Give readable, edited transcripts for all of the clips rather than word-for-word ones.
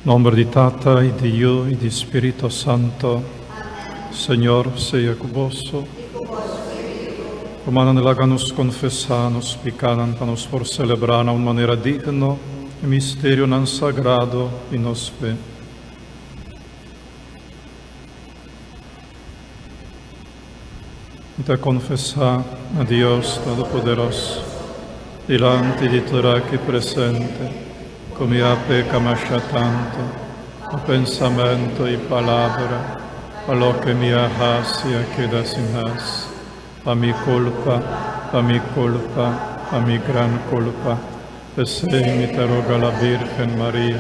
Nomber di Tata y di Yu y di Spirito Santo. Señor sea cu boso. Rumannan, laga nos confesa nos picanan pa nos por celebra na un manera digno e misterionan sagrado di nos fe. Mi ta confesa na Dios Todopoderoso, dilanti di tur aki presente, cu mi a peca masha tanto, na pensamento y palabra, pa loke mi a haci a keda sin haci, pa mi culpa, pa mi culpa, pa mi gran culpa. P'esey mi ta roga la Virgen Maria,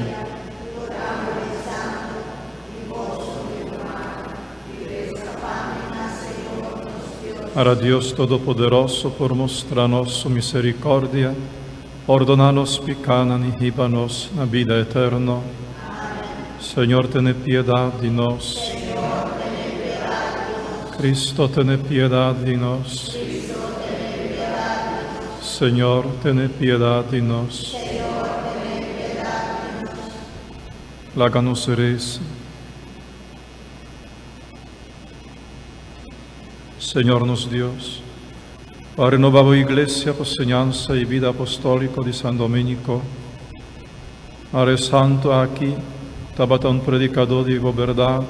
Ara Dios Todopoderoso por mustra nos su misericordia, pordona nos picanan y hiba nos na bida eterno. Señor, tene piedad di nos. Cristo, tene piedad di nos. Señor, tene piedad di nos. Laga nos resa. Señor nos Dios, Bo a renoba Bo Iglesia pa señansa y bida apostólico di San Dominico. Mare santo aki tabata un predicadó di Bo berdad,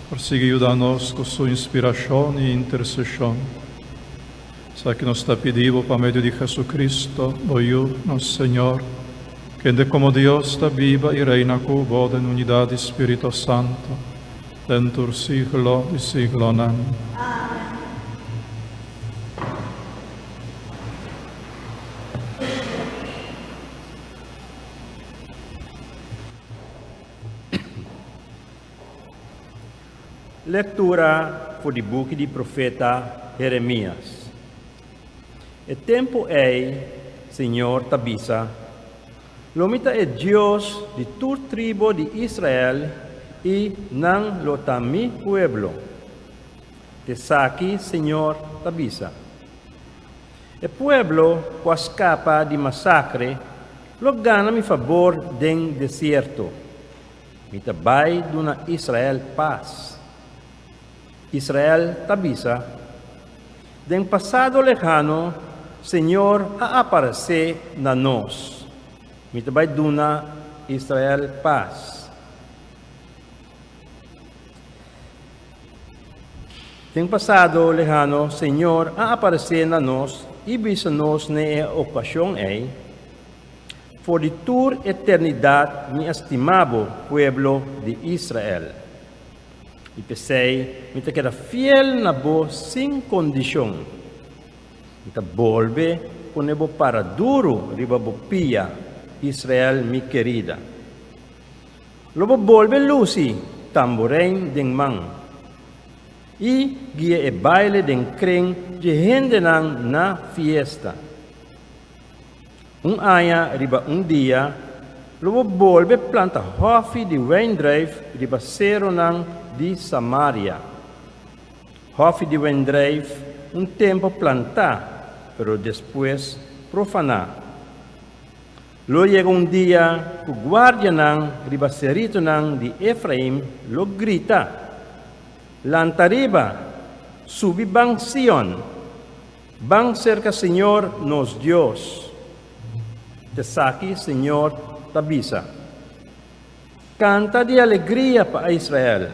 por sigui yuda nos cu su inspiracion y intercesion. Esaki nos ta pidi Bo pa medio di Jesucristo, Bo Yu, nos Señor, kende como Dios ta biba y reina cu Bo den unidad di Spirito Santo, den tur siglo di siglonan. Lektura for di buki di profeta Jeremias. E tempu ei Señor ta bisa, Lo mi ta e Dios di tur tribo di Israel i nan lo ta mi pueblo. T'esaki Señor ta bisa. E pueblo ku a skapa di masakre lo gana mi fabor den desierto. Mi ta bai duna Israel pas. Israel ta bisa, Den pasado lehano Señor a aparesé na nos. Mi ta bai duna Israel pas. Den pasado lehano Señor a aparesé na nos i bisa nos n'e e okashon ei, For di tur eternidat mi a stima bo, pueblo di Israel. I p'esei mi ta keda fiel na bo sin kondishon. Mi ta bolbe pone bo para duru riba bo pia, Israel mi kerida. Lo bo bolbe lusi tamborein den man i guia e baile den kren dje hendenan na fiesta. Un aña riba un dia lo bo bolbe planta hòfi di wijndruif riba seronan di Samaria. Hòfi di wijndruif un tempu plantá, pero despues profaná. Lo yega un dia ku guardianan riba seritonan di Efraim lo grita, Lanta riba, subi ban Sion! Ban serka Señor nos Dios. T'esaki Señor ta bisa, Kanta di alegria pa Israel,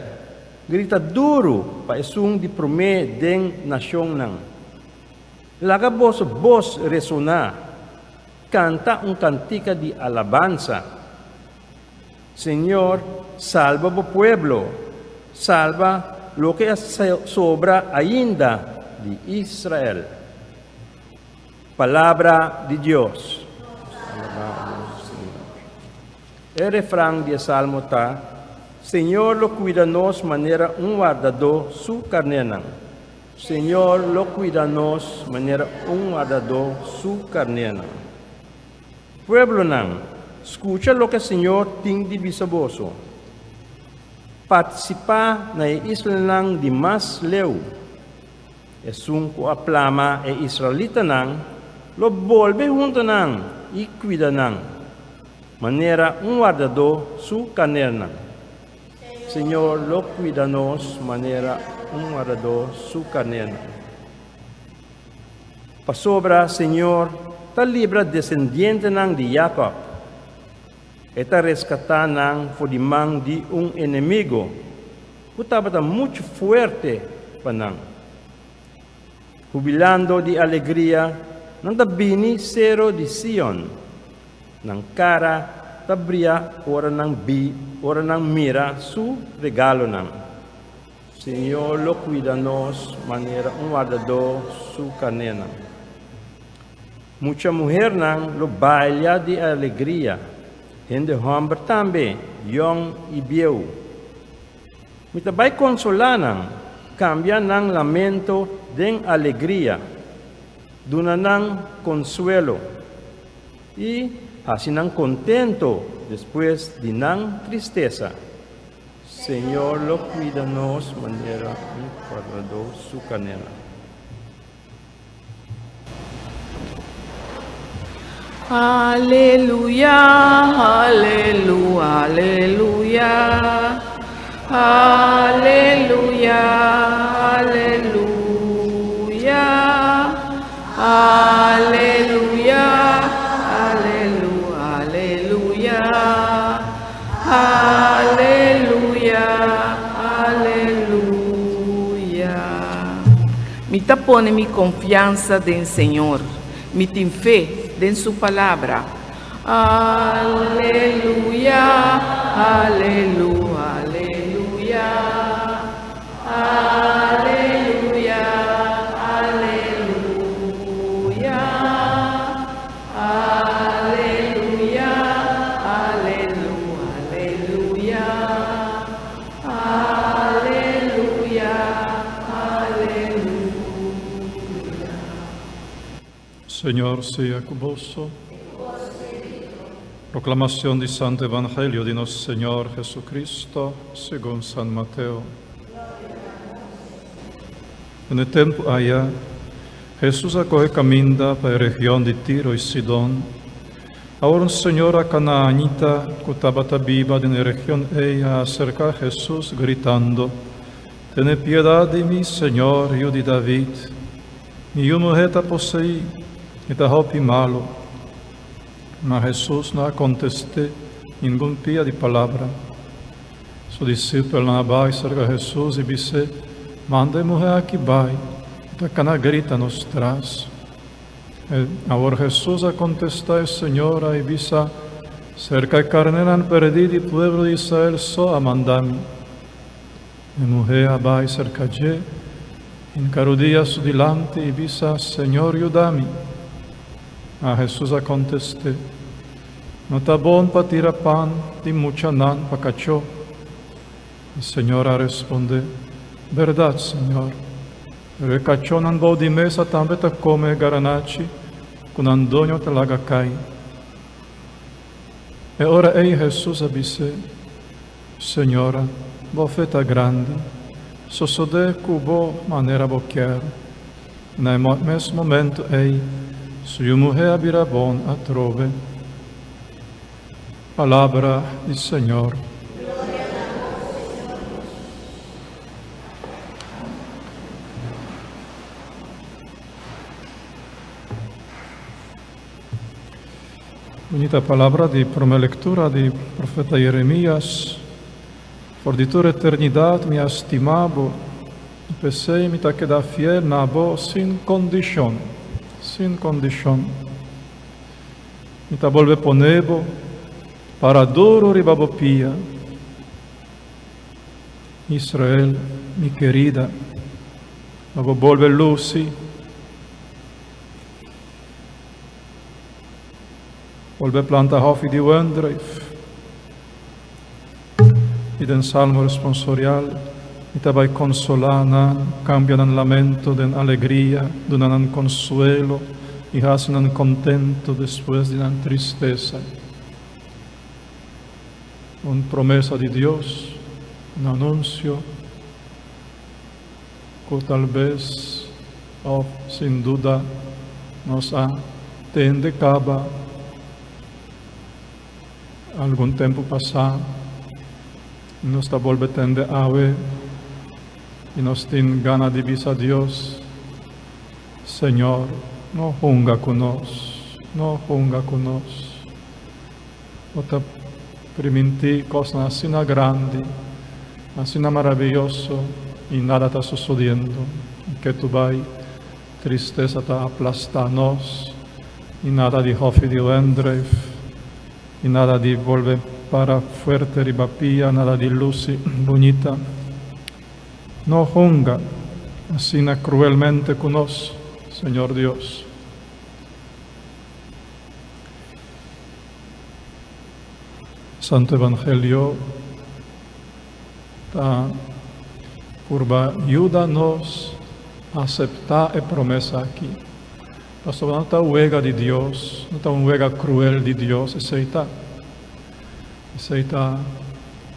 grita duru pa esun di promé den nashonnan. Laga boso bos resoná, kanta un kantika di alabansa. Señor, salba bo pueblo, salba loke a sobra ainda di Israel. Palabra di Dios. E refran di e salmo ta, Señor lo cuida nos manera un wardadó su carnénan. Señor lo cuida nos manera un wardadó su carnénan. Pueblonan, skucha loke Señor tin di bisa boso. Partisipá na e islanan di mas leu. Esun ku a plama e israelitanan lo bolbe hunta nan i kuida nan. manera un wardadó su karnernan. Señor lo kuida nos manera un wardadó su karnernan. Pasobra Señor ta libra desendientenan di Jakòb. E ta reskatá nan for di man di un enemigo ku tabata muchu fuerte pa nan. Hubilando di alegria, nan ta bini sero di Sion. Nan kara ta bria ora nan bi ora nan mira su regalonan. Señor lo kuida nos manera un wardadó su karnénan. Mucha muhernan lo baila di alegria, hende hòmber tambe, yòn i bieu. Mi ta bai konsolá nan, kambia nan lamento den alegria, duna nan konsuelo i hasi nan kontento despues di nan tristesa. Señor lo kuida nos manera un wardadó su karnénan. Aleluya, alelu, aleluya. Aleluya, aleluya. Aleluya, alelu, aleluya. Aleluya, aleluya. Mi ta pone mi konfiansa den Señor, mi tin fe den su palabra. Aleluya, alelu, aleluya. Aleluya, aleluya. Aleluya, alelu, aleluya. Aleluya, aleluya. Señor sea ku boso. Proclamación di Santo Evangelio di nos Señor Jesucristo segun San Mateo. Den e tempu aya, Hesus a kohe kaminda pa e region di Tiro i Sidon. Awor un señora kanaanita ku tabata biba den e region ei a aserká Hesus gritando, Tene piedat di mi, Señor, Yu di David. Mi yu muhé ta poseí i ta hopi malu. Ma Hesus no a kontest'é ningun pia di palabra. Su disipelnan a bai serka Hesus i bis'é, Manda e muhé aki bai, e ta kana grita nos tras. Awor Hesus a kontestá e señora i bisa, Serka e karnénan pèrdí di pueblo di Israel so a manda mi. E muhé a bai serka dje, hinka rudia su dilanti i bisa, Señor, yuda mi. Ma Hesus a kontest'é, No ta bon pa tira pan di muchanan pa kachó. E señora a respondé, Bèrdat, Señor, pero e kachónan bou di mesa tambe ta kome e garanachi ku nan doño ta laga kai. E ora ei Hesus a bis'é, Señora, bo fe ta grandi, sosodé ku bo manera bo kier. Na e mes momento ei, su yu muhé a bira bon atrobe. Palabra di Señor. Bunita palabra di prome lectura di profeta Jeremias. For di tur eternidad mi a stima bo, i p'esei mi ta keda fiel na bo sin condicion, sin condicion. Mi ta bolbe pone bo para duro riba bo pia. Israel, mi kerida, lo bo bolbe luci. Bolbe planta hòfi di wendruif. I den Salmo responsorial, Mi ta bai konsolá nan, kambia nan lamento den alegria, duna nan konsuelo i hasi nan kontentu despues di nan tristesa. Un promesa di Dios, un anunsio ku tal bes òf sin duda nos a tende kaba. algun tempu pasá, nos ta bolbe tende awe i nos tin gana di bisa Dios, Señor, no hunga ku nos, no hunga ku nos. Bo ta primintí kosnan asina grandi, asina maravioso i nada ta sosodiendo. I ketu bai, tristesa ta aplastá nos i nada di hòfi di wendrùif i nada di bolbe para fuerte riba pia, nada di lusi bunita. No hunga asina kruelmente ku nos, Señor Dios. Santo Evangelio ta purba yuda nos aseptá e promesa aki. Pasobra no ta wega di Dios, no ta un wega kruel di Dios, esei ta. Esei ta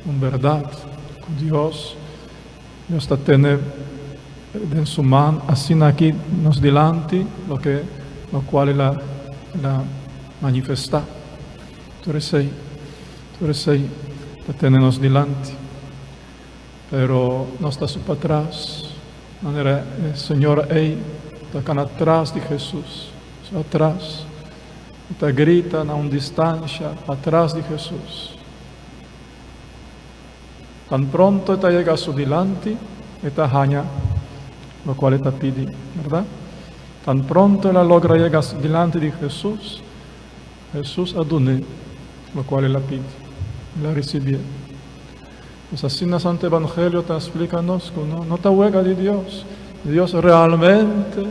un bèrdat ku Dios, Dios ta tene den su man asina aki nos dilanti loke lokual el a el a manifestá. Tur esei, tur esei ta tene nos dilanti. Pero nos ta su patras, manera e señora ei ta kana tras di Hesus, su atras. E ta grita na un distansha patras di Hesus. Tan pronto e ta yega su dilanti, e ta haña lokual e ta pidi, bèrdat? Tan pronto el a logra yega dilanti di Hesus, Hesus a dun'é lokual el a pidi, el a risibié. Pues asina Santo Evangelio ta splika nos ku no no ta wega di Dios. Dios realmente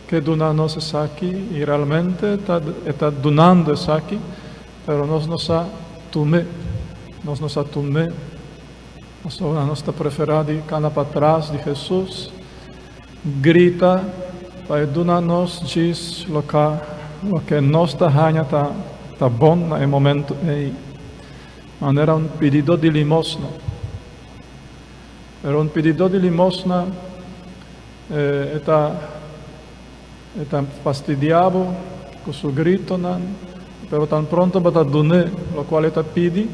ke duna nos esaki i realmente ta e ta dunando esaki, pero nos no sa tum'é, nos no sa tum'é. Pasobra nos ta preferá di kana patras di Hesus, grita pa e duna nos djis loka loke nos ta haña ta ta bon na e momento ei. Manera un pididó di limosna. Pero un pididó di limosna e ta e ta fastidiá bo ku su gritonan, pero tan pronto bo ta dun'é lokual e ta pidi,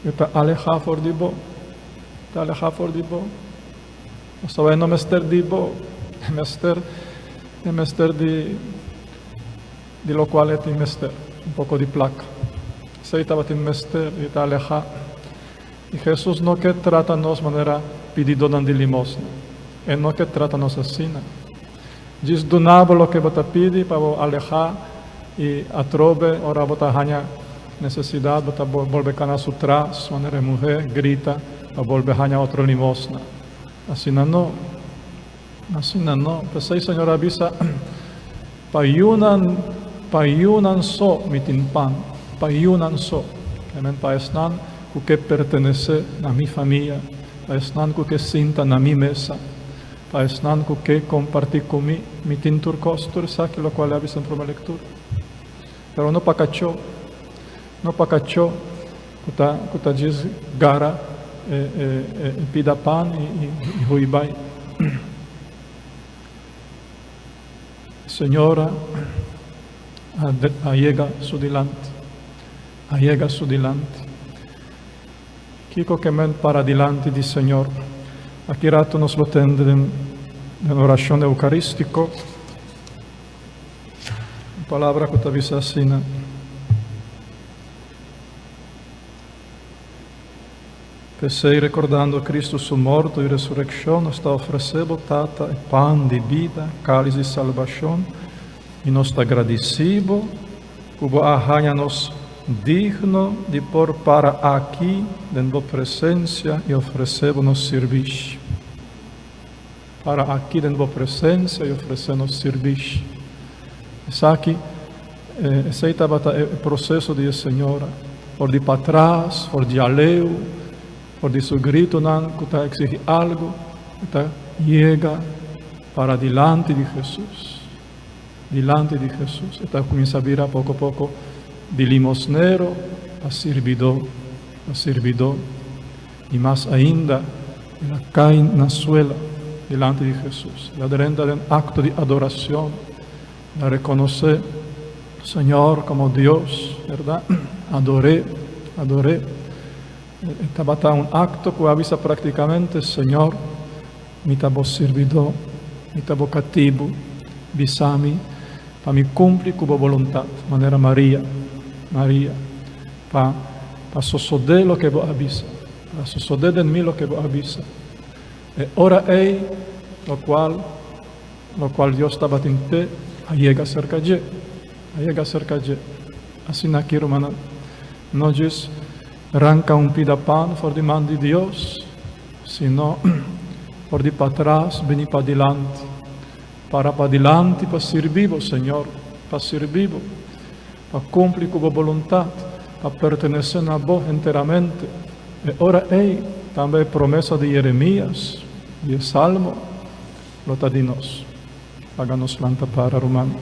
e ta alehá for di bo, e ta alehá for di bo. Pasobra e no mester di bo, e mester e mester di. Di lokual e tin mester, un poko di plaka. Esei tabatin mester i ta alehá. I Hesus no ke trata nos manera pididónan di limosna. E no ke trata nos asina. Djis duna bo loke bo ta pidi pa bo alehá i atrobe ora bo ta haña nesesidat bo ta bolbe kana su tras manera e muhé grita pa bolbe haña otro limosna. Asina no. Asina no. P'esei Señor a bisa, Pa yunan, pa yunan so mi tin pan, pa yunan so. Amen, pa esnan ku ke pertenesé na mi famia, pa esnan ku ke sinta na mi mesa, pa esnan ku ke kompartí ku mi, mi tin tur kos, tur esaki lokual a bisa den promé lektura. Pero no pa kachó, no pa kachó ku ta ku ta djis gara e e e pida pan i i hui bai. Señora a a yega su dilanti, a yega su dilanti. Kiko ke men para dilanti di Señor? Aki rato nos lo tende den den orashon eukarístiko. Un palabra ku ta bisa asina. P'esei, rekordando Kristu su morto i resurekshon, nos ta ofresé bo, Tata, e pan di bida, kális di salbashon, i nos ta gradisí bo ku bo a haña nos digno di por para aki den bo presensia i ofresé bo nos sirbishi. Para aki den bo presensia i ofresé nos sirbishi. Esaki, esei tabata e proseso di e señora, for di patras, for di aleu, for di su gritonan ku ta eksigi algu, e ta yega para dilanti di Hesus. Dilanti di Hesus. E ta kuminsá bira poko poko di limosnero pa sirbidó, pa sirbidó. I mas ainda, el a kai na suela dilanti di Hesus. El a drenta den akto di adorashon. El a rekonosé Señor komo Dios, bèrdat? Ador'é. Ador'é. Tabata un akto ku a bisa práktikamente, Señor, mi ta bo sirbidó, mi ta bo katibu, bisa mi pa mi kumpli ku bo boluntat, manera Maria, Maria, pa pa sosodé loke bo a bisa, pa sosodé den mi loke bo a bisa. E ora ei, lokual, lokual Dios tabatin p'e, a yega serka dje, a yega serka dje. Asina aki, rumannan, no djis ranka un pida pan for di man di Dios, sino for di patras bini padilanti, para padilanti pa sirbi bo, Señor, pa sirbi bo, pa kumpli ku bo boluntat, pa pertenesé na bo henteramente. E ora ei tambe e promesa di Jeremias di e Salmo lo ta di nos. Laga nos lanta para, ruman.